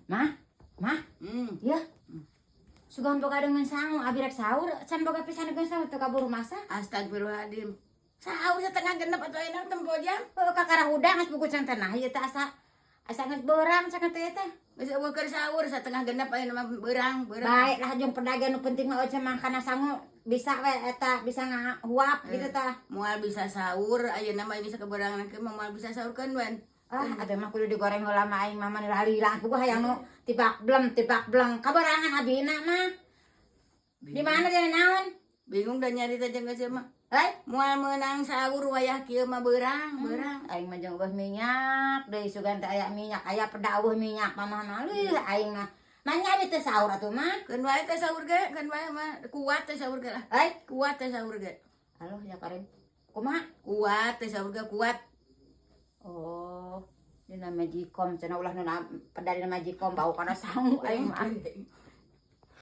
Mah, mah, ya. Sugan boga dengan sangu, abi rek sahur, can boga pisan dengan sahur tuh kaburu masak. Astagfirullahaladzim. Sahur 8.30 atau enak tempo jam. Oh, kakara hudang geus buku can tanah ieu teh asa asa geus beurang cenah teh teh. Geus euweuh keur sahur 8.30 ayeuna mah beurang, beurang. Baik lah jeung pedagang nu penting mah oce mangkana sangu bisa we eta bisa ngahuap gitu tah. Moal bisa sahur ayeuna mah bisa keberangan ke moal bisa sahurkeun wen. Ah, atuh mah kudu digoreng heula mah aing mah mah lila puguh hayang nu tipak bleng tipak bleng kaberangan abina mah. Di mana dia naon? Bingung dah nyari teh jeung geus mah. Hei, Moal meunang sahur wayah kieu mah beurang, beurang. Aing mah jeung eueuh minyak deui sugan teh aya minyak, aya peda eueuh minyak mah mah leuh aing mah. Manya abi teh sahur atuh mah. Keun wae teh sahur ge, keun wae mah kuat teh sahur ge lah. Hei, Kuat teh sahur ge. halo ya Karin. Kumaha? Kuat teh sahur ge kuat. Oh, dina magicom cenah ulah nu peda dina magicom bau kana sangu aing mah.